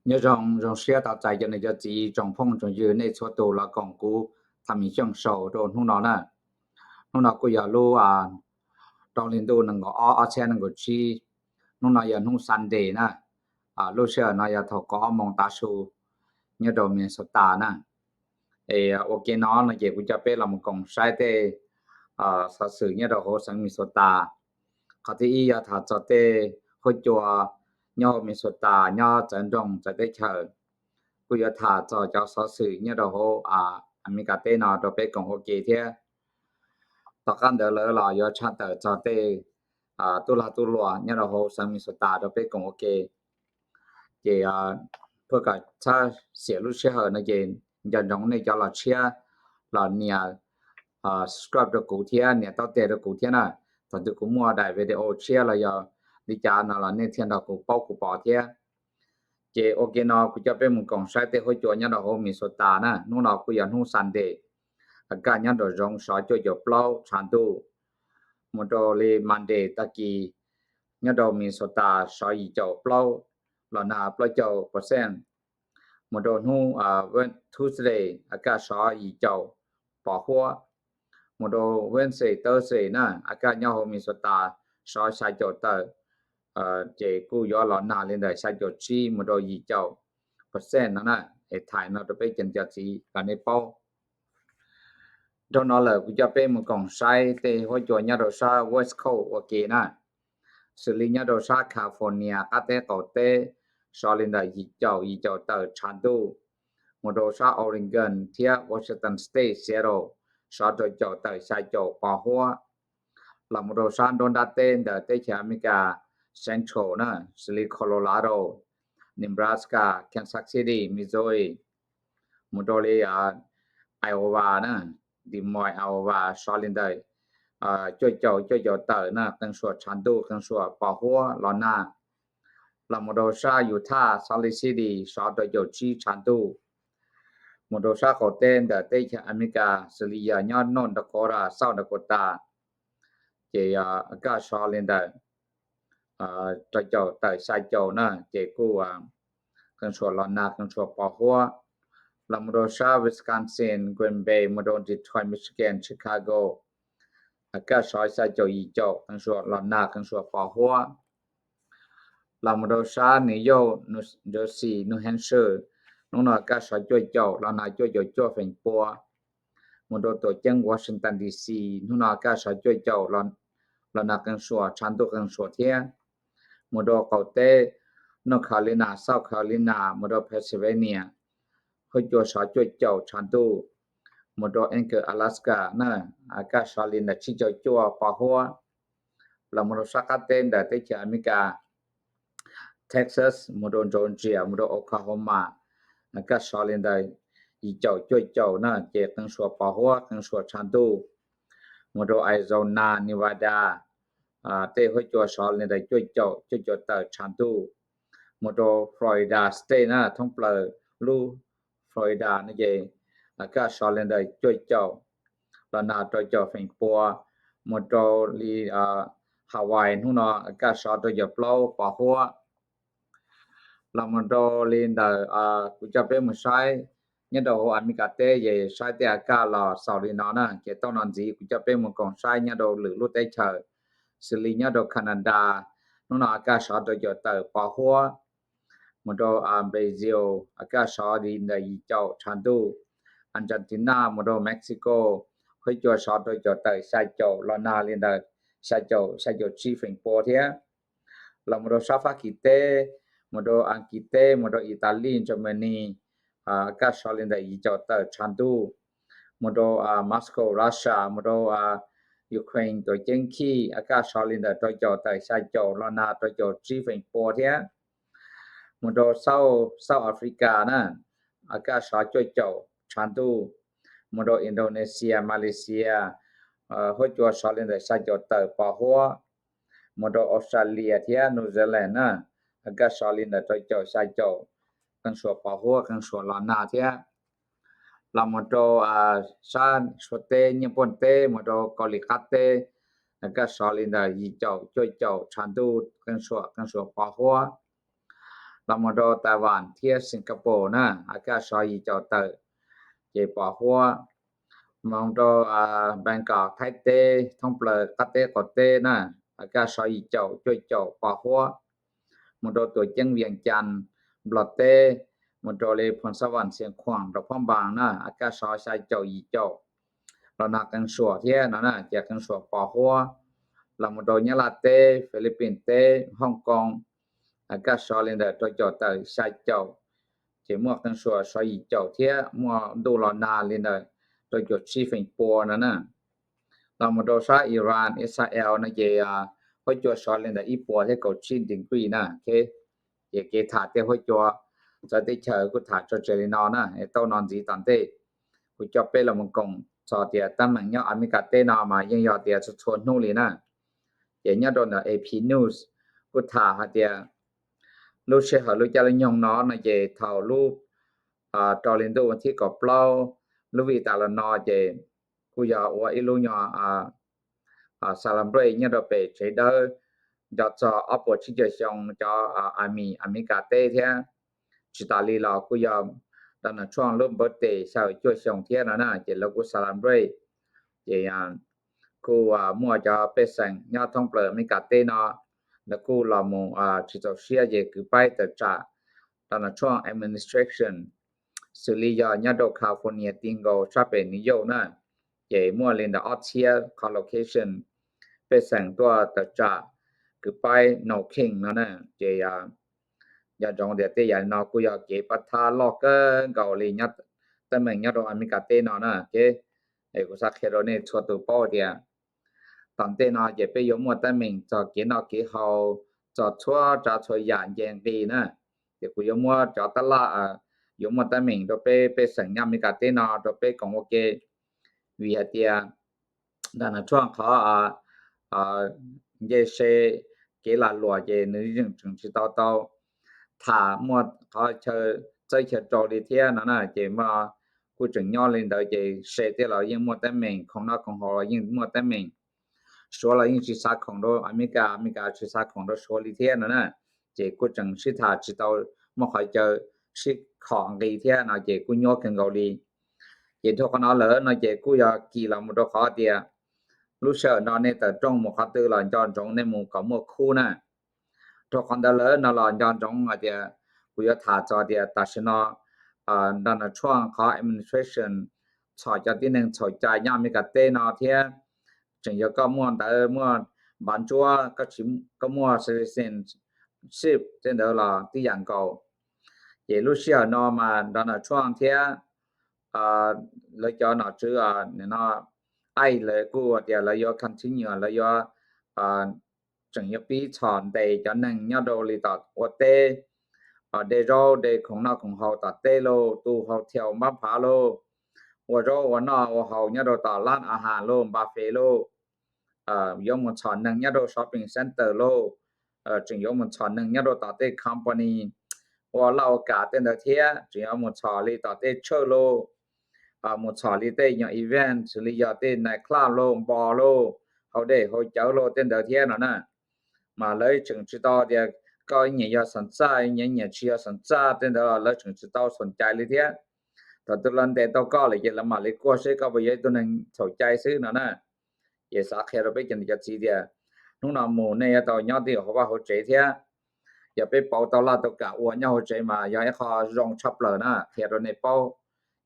Nyob zoo, zoo siab tau txais cov niam cov txiv tsoom phooj tsoom ywg nej txhua tus los koom kuv Tham Mim Xyooj Show rau hnub no na. Hnub no kuj yog lub rau hli ntuj nees nkaum ob ob txhiab nees nkaum tsib. Hnub no yog hnub Sunday na. Lub sij hawm no yog thaum kaum ob moos tav su nyob rau Minnesota na. Es ua ke no no ces kuv coj peb los mus koom saib tej xov xwm nyob rau hauv xeev Minnesota. Qhov thib ib yog tham txog tej huab cua nyob hauv Minnesota nyob txawv nroog txawv teb chaws. Kuj yuav tham txog cov xov xwm nyob rau hauv Amelikas teb no rau peb koom ua ke thiab. Tom qab ntawd lawm los yuav tshaj tawm txog tej tub lag tub luam nyob rau hauv xeev Minnesota rau peb koom ua ke. Ces phuaj kom txhob xiam lub sij hawm no ces nco ntsoov nej cov los tshiab los nias subscribe rau kuv thiab nias taub teg rau kuv thiab na. Thaum twg kuv muaj daim video tshiab los yog li cas no los nej thiaj nrog kuv paub kuv pom thiab. Ces ua ke no kuv coj peb mus koom saib tej huab cua nyob rau hauv Minnesota na. Hnub no kuj yog hnub Sunday, kaj nyob nraum zoov sov cuaj caum plaub tshav ntuj, mus rau li Monday tag kis nyob rau Minnesota sov yim caum plaub los nag plaub caug percent. Mus rau hnub Tuesday kaj sov yim caum pos huab. Mus rau Wednesday, Thursday na, kaj nyob hauv Minnesota sov xya caum tawm, ces kuj yuav los nag li ntawm xya caum tsib mus rau yim caum percent no na. Es thaim no rau peb cov niam cov txiv kom nej paub. Dhau no lawm kuv coj peb mus koom saib tej huab cua nyob rau sab West Coast ua ke na. Xws li nyob rau sab California qab teb qaum teb sov li ntawm yim caum, yim caum tawm tshav ntuj. Mus rau sab Oregon thiab Washington State, Seattle sov rau caum tawm xya caum pos huab. Los mus rau sab nruab nrab teb ntawm teb chaws Amelikas Central na, xws li Colorado, Nebraska, Kansas City, Missouri, mus rau li Iowa na, Des Moines, Iowa sov li ntawm cuaj caum, cuaj caum tawm na, qee suam tshav ntuj, qee suam pos huab los nag. Los mus rau sab Utah, Salt Lake City sov rau caum tsib tshav ntuj. Mus rau sab qaum teb ntawm teb chaws Amelikas xws li yog nyob North Dakota, South Dakota, ces kaj sov li ntawm rau caum tawm xya caum na, ces kuj qee suam los nag qee suam pos huab. Los mus rau sab Wisconsin, Green Bay, mus rau Detroit, Michigan, Chicago, kaj sov xya caum yim caum, qee suam los nag qee suam pos huab. Los mus rau sab New York, New Jersey, New Hampshire, hnub no kaj sov cuaj caum los nag cuaj caum cuaj feem pua. Mus rau tuam ceeb Washington D C, hnub no kaj sov cuaj caum los nag qee suam, tshav ntuj qee suam thiab. Mus rau qaum teb North Carolina, South Carolina, mus rau Pennsylvania, huab cua sov cuaj caum tshav ntuj. Mus rau Anchorage, Alaska na, kaj sov li ntawm tsib caug cuaj pos huab. Los mus rau sab qab teb ntawm teb chaws Amelikas, Texas, mus rau Georgia, mus rau Oklahoma, kaj sov li ntawm yim caum cuaj caum na, ces qee suam pos huab, qee suam tshav ntuj. Mus rau Arizona, Nevada, tej huab cua sov li ntawm cuaj caum, cuaj caum tawm tshav ntuj. Mus rau Florida State na, thoob plaws lub Florida no ces kaj sov li ntawm cuaj caum los nag rau caum feem pua. Mus rau li Hawaii hnub no kaj sov rau caum plaub pos huab. Los mus rau li ntawm kuv coj peb mus saib nyob rau hauv Amelikas teb ces saib tej a kaj los xaus li no na. Ces tau no ntxiv kuv coj peb mus koom saib nyob rau lwm lub teb chaws, xws li nyob rau Canada, hnub no a kaj sov rau caum tawm pos huab. Mus rau Brazil, a kaj sov li ntawm yim caum tshav ntuj. Argentina mus rau Mexico, huab cua sov rau caum tawm xya caum los nag li ntawm xya caum, xya caum tsib feem pua thiab. Los mus rau sab Fab Kis teb, mus rau Askiv teb, mus rau Italy, Germany, a kaj sov li ntawm yim caum tawm tshav ntuj. Mus rau Moscow, Russia, mus rau Ukraine tuam ceeb Kyiv, a kaj sov li ntawm rau caum tawm xya caum los nag rau caum tsib feem pua thiab. Mus rau South Africa na, a kaj sov cuaj caum tshav ntuj. Mus rau Indonesia, Malaysia, huab cua sov li ntawm xya caum tawm pos huab. Mus rau Australia thiab New Zealand na, a kaj sov li ntawm rau caum xya caum, qee suam pos huab qee suam los nag thiab. Los mus rau sab Suav teb, Nyij Pooj teb, mus rau Kaus Lim qab teb, a kaj sov li ntawm yim caum cuaj caum tshav ntuj, qee suam qee suam pos huab. Los mus rau Taiwan thiab Singapore na, a kaj sov yim caum tawm ces pos huab. Mus rau Bangkok Thaib teb, thoob plaws qab teb qaum teb na, a kaj sov yim caum cuaj caum pos huab. Mus rau Tuam Ceeb Vias Cas Nplog teb, mus rau li Phoos Xab Vam Xiav Khuam rau Phab Npas na, a kaj sov xya caum yim caum. Los nag qee suam thiab no na ces qee suam pos huab. Los mus rau Nyab Laj teb, Philippines teb, Hong Kong, a kaj sov li ntawm rau caum tawm xya caum, ces muaj qee suam sov yim caum thiab muaj ntuj los nag li ntawm rau caum tsib feem pua no na. Los mus rau sab Iran, Israel no ces huab cua sov li ntawm ib puas thiab kaum tsib degree na. Ces kev tham tej huab cua txawv teb chaws kuj tham tso tseg li no na, tau no ntxiv tom ntej kuv coj peb los mus koom txog tias teeb meem nyob Amelikas teb no mas yeej yog tias txhua txhua hnub li na. Ces nyob rau ntawm A P News kuj tham hais tias lub sij hawm lub caij lub nyoog no no ces thaum lub rau li ntuj thib kaum plaub lub vij tas los no ces kuj yog ua ib lub nyuag celebrate nyob rau pem tsev dawb nco txog ob puas tsib caug xyoo cov army Amelikas teb thiab. Tsis tas li los kuj yog Donald Trump lub birthday xya caum cuaj xyoo thiab no na ces lawv kuj celebrate. Ces kuj muaj cov pej xeem nyob thoob plaws Amelikas teb no lawv kuj los mus tsis txaus siab ces kwv paib tawm tsam Donald Trump administration, xws li yog nyob rau California ti nkaus sab pem New York na, ces muaj li ntawm ob txhiab qhov location pej xeem tuaj tawm tsam kwv paib no king no na. Ces nco ntsoov tias tej yam no kuj yog kev pab thab loj kawg nkaus li teeb meem nyob rau Amelikas teb no na. Ces kuv xav qhia rau nej txhua tus paub tias tom ntej no ces peb yuav muaj teeb meem txog kev noj kev haus, txog txhua tsav txhua yam nce nqis na. Ces kuv yuav muab cov tab laj, yuav muaj teeb meem rau peb pej xeem nyob Amelikas teb no rau peb koom ua ke, vim hais tias Donald Trump qhov nce se kev lag luam ces nws yeej tseem tsis tau tau tham muaj qhov chaw txawb chaw rau li thiab no na. Ces kuj tseem nyob li ntawd ces se tej los yeej muaj teeb meem, khoom noj khoom haus los yeej muaj teeb meem, Suav los yeej tsis xav khoom rau Amelikas, Amelikas tsis xav khoom rau Suav li thiab no na. Ces kuj tseem sib tham tsis tau muaj qhov chaw sib khom nqi thiab no ces kuj nyuaj kawg nkaus li. Ces dhau qhov no lawm no ces kuj yog kis los mus rau qhov tias lub sij hawm no nej tawm rooj mus qhov twg los nco ntsoov nej mus kom muaj khub na. Dhau qhov ntawd lawm no los nco ntsoov hais tias kuv yuav tham txog tias tam sim no Donald Trump qhov administration txhom cov tib neeg txhaum cai nyob Amelikas teb no thiab. Tseem yog koj muaj ntawv muaj npav ntsuab, koj muaj citizenship tej ntawd los tib yam nkaus. Ces lub sij hawm no mas Donald Trump thiab lawv cov nom tswv no, ICE lawv kuj tias lawv yuav continue, lawv yuav tseem yuav pib txhom ntes cov neeg nyob rau li tom ua teb, de zaub de khoom noj khoom haus tom teb lauj, tu hotel npab phav lauj, ua zaub ua noj ua haus nyob rau tom lab a has lauj, npa fes lauj, yuav mus txhom neeg nyob rau shopping center lauj, tseem yuav mus txhom neeg nyob rau tom tej company ua laj ua kam tej ntawd thiab, tseem yuav mus txhom li tom tej church lauj, mus txhom li tej nyuag event xws li yog tej night club lauj, npo lauj, haus dej haus cawv lauj tej ntawd thiab no na. Mas lawv tseem tsis tau tias koj nyiam yog xeem txaj, nyiam nyiam tsis yog xeem txaj tej ntawd los lawv tseem tsis tau xom cai li thiab. Thaum twg lawv ntes tau koj lawm ces lawv mam li kuaj seb koj puas yog ib tug neeg txhaum cai xwb no na. Ces xav qhia rau peb cov niam cov txiv tias hnub no mus nej yuav tau nyob twj ywm hauv vaj hauv tsev thiab. Yog peb pauv tau laj tau kam ua nyob hauv tsev mas yog ib qho zoo tshaj plaws na, qhia rau nej paub.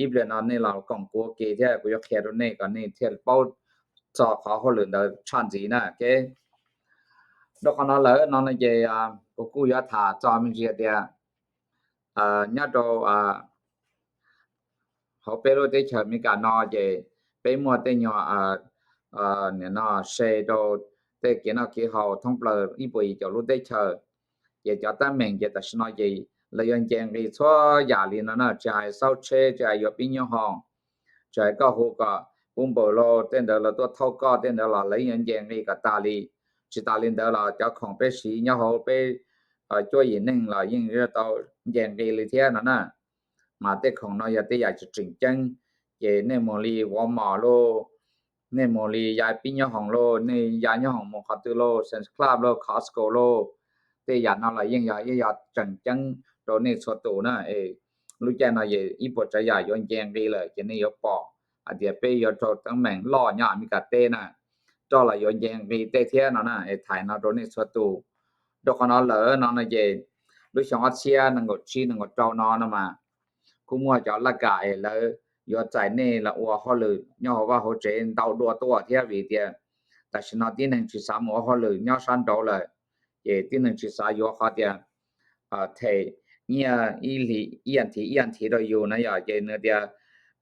Ib pliag no nej los koom kuv ua ke thiab kuv yuav qhia rau nej kom nej thiaj paub txog qhov hauj lwm ntawd tshaj ntxiv na. Rau qhov no lawm no no ces kuv kuj yuav tham txog me ntsis tias nyob rau hauv peb lub teb chaws Amelikas no ces peb muaj tej nyuag nim no se rau tej kev noj kev haus thoob plaws ib puas yim caum lub teb chaws. Ces cov teeb meem ces tam sim no ces lawv yuav nce nqi txhua yam li no na, tsis hais xauj tsheb, tsis hais yuav pib nyob hoom, tsis hais koj hu kom Uber lauj tej ntawd lawv tuaj thauj koj tej ntawd los lawv yeej yuav nce nqi kom tas li. Tsis tas li ntawd los cov khoom peb siv nyob hauv peb cuab yim neej los yeej yuav tau nce nqi li thiab no na. Mas tej khoom no yog tej yam tseem ceeb, ces nej mus li Walmart lauj, nej mus li ya pib nyob hoom lauj, nej ya nyob hoom mus qhov twg lauj, Sam's Club lauj, Costco lauj, Tej yam no los yeej yog ib yam tseem ceeb rau nej txhua tus na. Lub caij no es ib puas tsav yam yuav nce nqi lawm ces nej yuav pom hais tias peb yuav raug teeb meem loj nyob Amelikas teb na, roj los yuav nce nqi tej thiab no na. Es thaim no rau nej txhua tus, rau qhov no lawm no no ces lub xyoo ob txhiab nees nkaum tsib nees nkaum rau no no mas kuj muaj cov laj kam es lawv yuav txais nej los ua hauj lwm nyob hauv vaj hauv tsev ntau dua tuaj thiab, vim tias tam sim no tib neeg tsis xav mus ua hauj lwm nyob sab nraud lawm, ces tib neeg tsis xav yuav qhov tias them nyiaj ib hlis ib yam thiv ib yam thiv rau yus na yom. Ces nws tias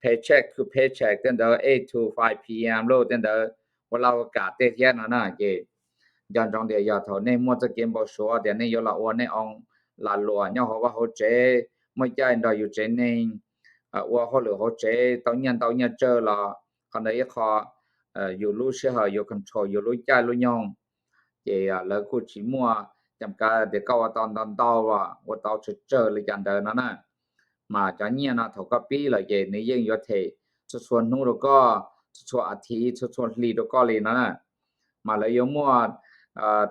paycheck to paycheck tej ntawd, eight to five p.m. lauj tej ntawd, ua laj ua kam tej thiab no na. Ces nco ntsoov tias yog thaum nej muaj txoj kev npau suav tias nej yuav los ua nej own lam luam nyob hauv vaj hauv tsev, muaj caij nrog yus tsev neeg ua hauj lwm hauv tsev tau nyiaj ntau nyiaj tsawg los qhov ntawd ib qho, yus lub sij hawm, yus control yus lub caij lub nyoog. Ces lawv kuj tsis muaj cam kav tias koj ua tau ntau ntau, ua tau tsawg tsawg li cas ntawd no na. Mas cov nyiaj no thaum koj pib lawm ces nws yeej yuav them txhua txhua hnub rau koj, txhua txhua a thiv, txhua txhua hli rau koj li no na. Mas lawv yuav muaj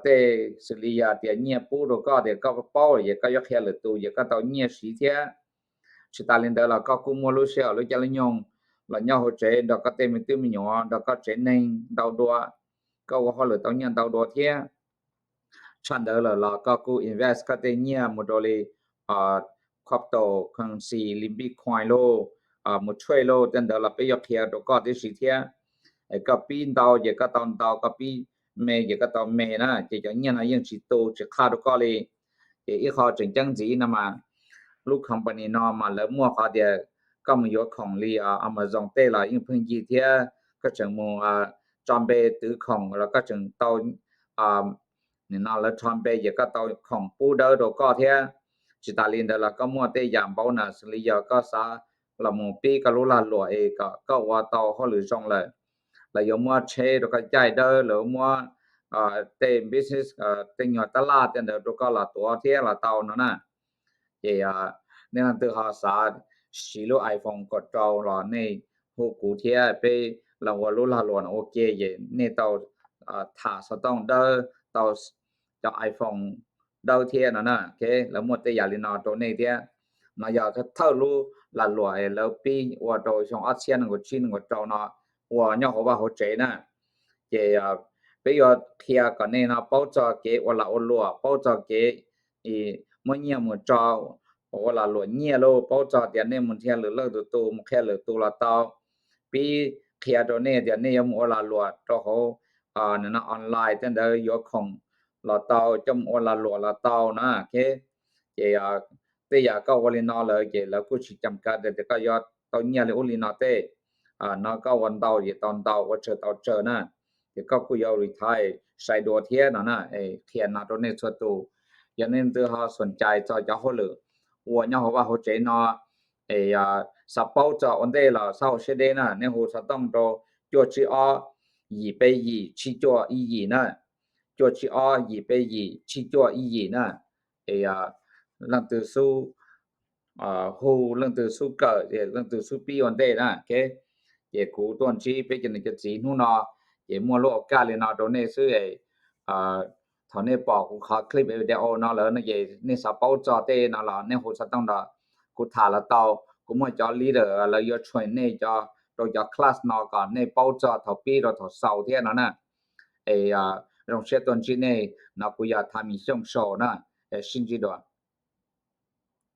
tej xws li yog tias nyiaj pub rau koj tias koj paub ces koj yuav qhia lwm tus ces koj tau nyiaj siv thiab. Tsis tas li ntawd los koj kuj muaj lub sij hawm lub caij lub nyoog los nyob hauv tsev nrog koj tej me tub me nyuam, nrog koj tsev neeg ntau dua, koj ua hauj lwm tau nyiaj ntau dua thiab. Tshaj ntawd lawm los koj kuj invest koj tej nyiaj mus rau li cryptocurrency li Bitcoin lauj, mus trade lauj tej ntawd los peb yuav qhia rau koj tib si thiab. Es koj pib ntau ces koj tau ntau, koj pib me ces koj tau me na. Ces cov nyiaj no yeej tsis tu tsis qhaj rau koj li. Ces ib qho tseem ceeb ntxiv no mas lub company no mas lawv muaj qhov tias koj mus yuav khoom li Amazon tej los yeej pheej yig thiab, koj tseem mus tso npe twv khoom los koj tseem tau, nim no lawv tso npe ces koj tau khoom pub dawb rau koj thiab. Tsis tas li ntawd los koj muaj tej yam npaum no xws li yog koj xav los mus pib koj lub lag luam es kom koj ua tau hauj lwm zoo lawm, los yuav muab tsheb rau koj caij dawb, los muab tej business, tej nyuag tab laj tej ntawd rau koj los tuav thiab los tau no na. Ces nej leej twg ho xav siv lub iPhone kaum rau los nej hu kuv thiab peb los ua lub lag luam no ua ke ces nej tau tham xov tooj dawb, tau cov iPhone dawb thiab no na. Lawv muaj tej yam li no rau nej thiab. No yog thawj lub lag luam lawv pib ua rau xyoo ob txhiab nees nkaum tsib nees nkaum rau no ua nyob hauv vaj hauv tsev na. Ces peb yuav qhia kom nej no paub txog kev ua lag ua luam, paub txog kev muab nyiaj mus tso ua lag luam nyiaj lauj, paub txog tias nej mus nrhiav lwm leej tus tus mus qhia lwm tus los tau. Pib qhia rau nej tias nej yuav mus ua lag luam rau hauv online tej ntawd yuav khoom los tau, coj mus ua lag luam los tau na. Ces tej yam koj ua li no lawm ces lawv kuj tsis cam kav tias koj yuav tau nyiaj li ub li no tej. No koj ua ntau ces tau ntau, ua tsawg tau tsawg na. Ces koj kuj yuav retire sai dua thiab no na. Qhia no rau nej txhua tus, yog nej leej twg ho xom cai txog cov hauj lwm ua nyob hauv vaj hauv tsev no es xav paub txog ua ntej los xav hauv siab deb na, nej hu xov tooj rau cuaj tsib ob yim peb yim tsib cuaj ib yim na. Cuaj tsib ob yim peb yim tsib cuaj ib yim na. Es leej twg xub hu, leej twg xub kawm, leej twg xub pib ua ntej na. Ces kuv tuaj ntsib peb cov niam cov txiv hnub no ces muaj lub au kaj li no rau nej xwb. Thaum nej pom kuv qhov clip video no lawm no ces nej xav paub txog tej no los nej hu xov tooj nrog kuv tham los tau. Kuv muaj cov leader lawv yuav train nej cov rau cov class no kom nej paub txog thaum pib rau thaum xaus thiab no na. Es zoo siab tuaj ntsib nej no, kuv yog Tha Mis Xyooj Show na. Sib ntsib dua.